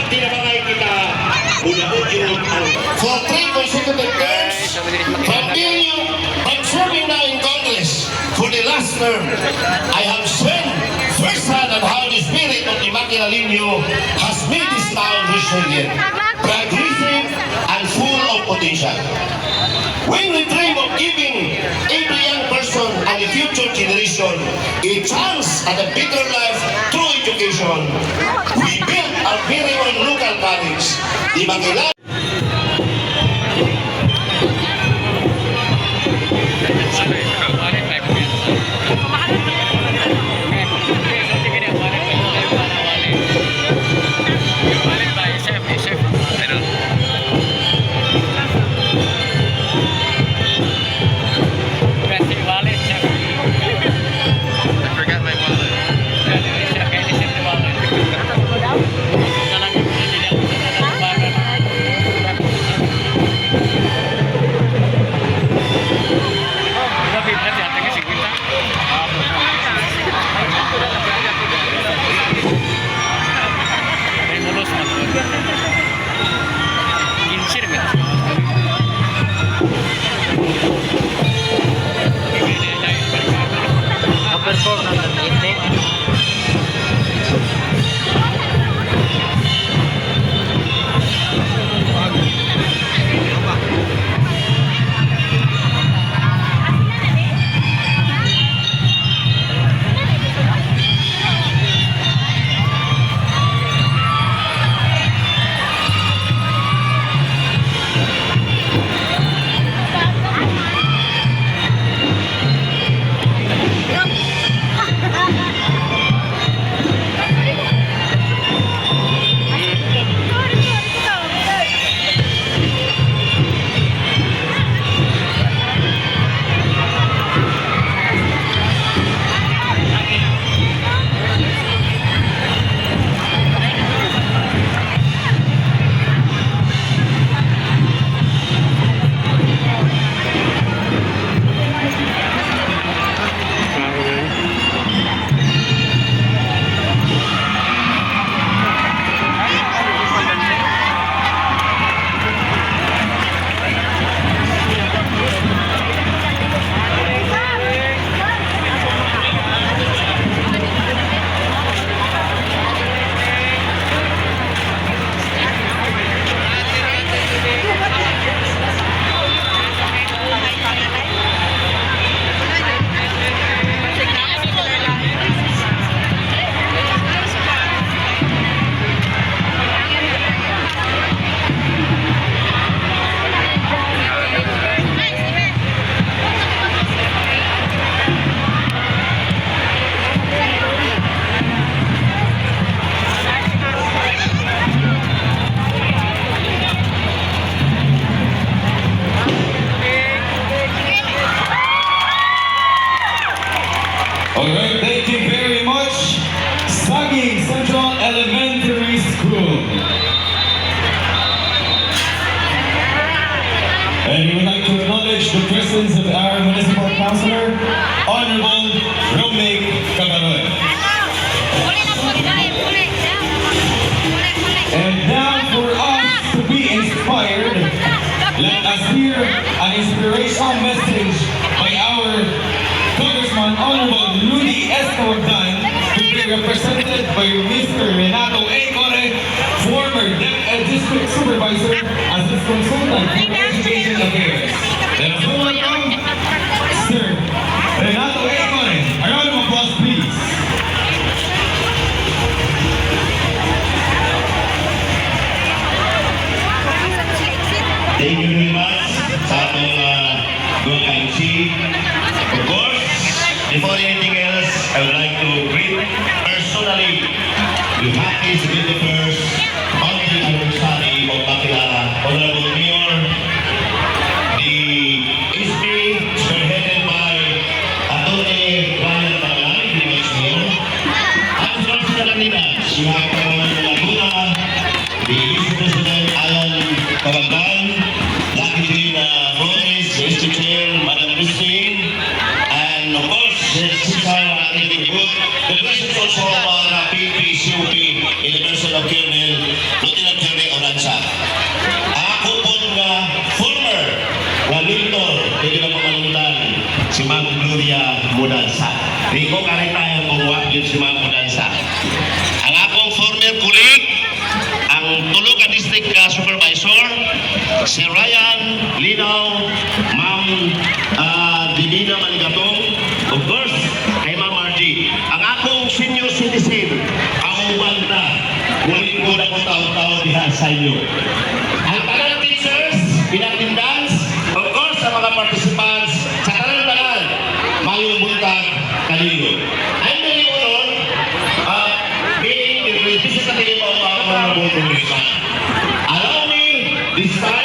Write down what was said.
Magtinabangay kita, mulaod yun ang For three consecutive terms, from being from serving now in Congress for the last term, I have seen firsthand on how the spirit of the Maquilalenyo has made this town resilient, progressive, and full of potential. When we dream of giving every young person and the future generation a chance at a better life through education, we built our very own local college, the Makilala. I forgot my wallet. Perform na lang ito. All right, thank you very much, Saguing Central Elementary School. And we would like to acknowledge the presence of our municipal councilor, Honorable Romnick Cabaroy. And now for us to be inspired, let us hear an inspirational message by our Congressman Honorable Rudy S. Cawagdan, to be represented by Mr. Renato A. Core, former DepEd District Supervisor as his consultant for Education Affairs. Let us all welcome Sir Renato A. Core. A round of applause, please. Thank you very much sa atong good MC. Of course, before anything else, I would like to greet personally the happy 71st founding anniversary of Makilala, Honorable Mayor, the SB spearheaded by Atty. Ryan Tangalay, the Vice Mayor, and from candidates, you have from Laguna, the Vice President Alan Cawagdan, Lucky Gina Flores, the District Chair, Madam Christine, and of course, the Cesar Anthony Good, the presence also of our PPCOP in the person of Sir Ryan Linaw, Ma'am Divina Manigatong, of course, kay Ma'am Margie. Ang akong senior citizen, kauban ta. Muling ko na kong tao-tao diha sa inyo. Ang tanang teachers, in attendance, of course, sa mga participants, sa tanan-tanan, mayong buntag kaninyo. I'm very honored being the representative of our honorable congressman. Allow me this time